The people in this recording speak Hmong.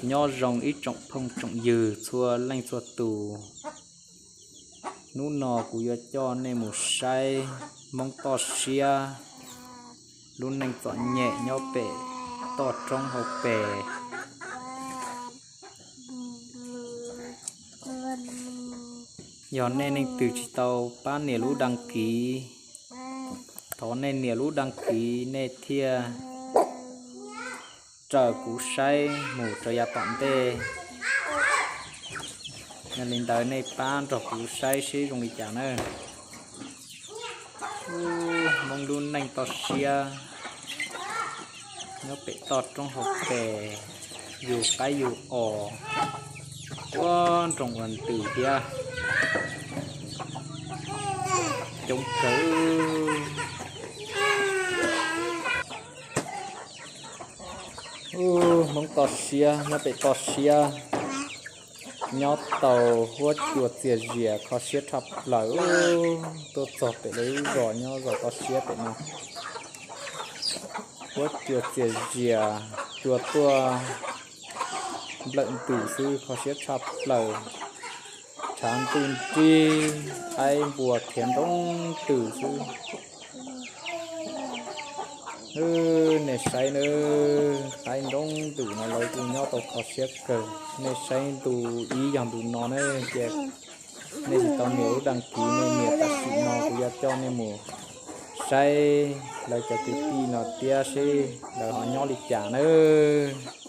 Nyob zoo ib tsoom phooj tsoom ywg txhua leej txhua tus. Hnub no kuv yuav coj nej mus saib Hmoob toj siab lub neej txom nyem nyob pem toj roob hauv pes. Yog nej leej twg tsis tau pab nias lub đăng ký, thov nej nias lub đăng ký nej thiaj raws kuv saib mus rau yav tom ntej. Yog li ntawd nej pab nrog kuv saib seb zoo li cas na. Hmoob lub neej toj siab nyob pem toj roob hauv pes, yus qaib yus os, ua nroos ua ntws thiab, coob kawg. Hmoob toj siab nyob pem toj siab, nyob tau huab cua txias zias kho siab tshaj plaws. Tuaj txog pem lawv lub zos nyob zos toj siab pem no, huab cua txias zias, cua tuaj nplawm ntws xwb, kho siab tshaj plaws. Tshav ntuj nrig, qaib npua khiav nroo ntws xwb. Nej saib na, qaib nroo ntws no lawv kuj nyob tau kho siab kawg. Nej saib ntu ib yog ntu no ne, ces nej tsis tau nias lub đăng ký, nej nias tam sim no kuv yuav coj nej mus saib lawv cov kwv tij no thiab seb lawv ho nyob li cas nawb.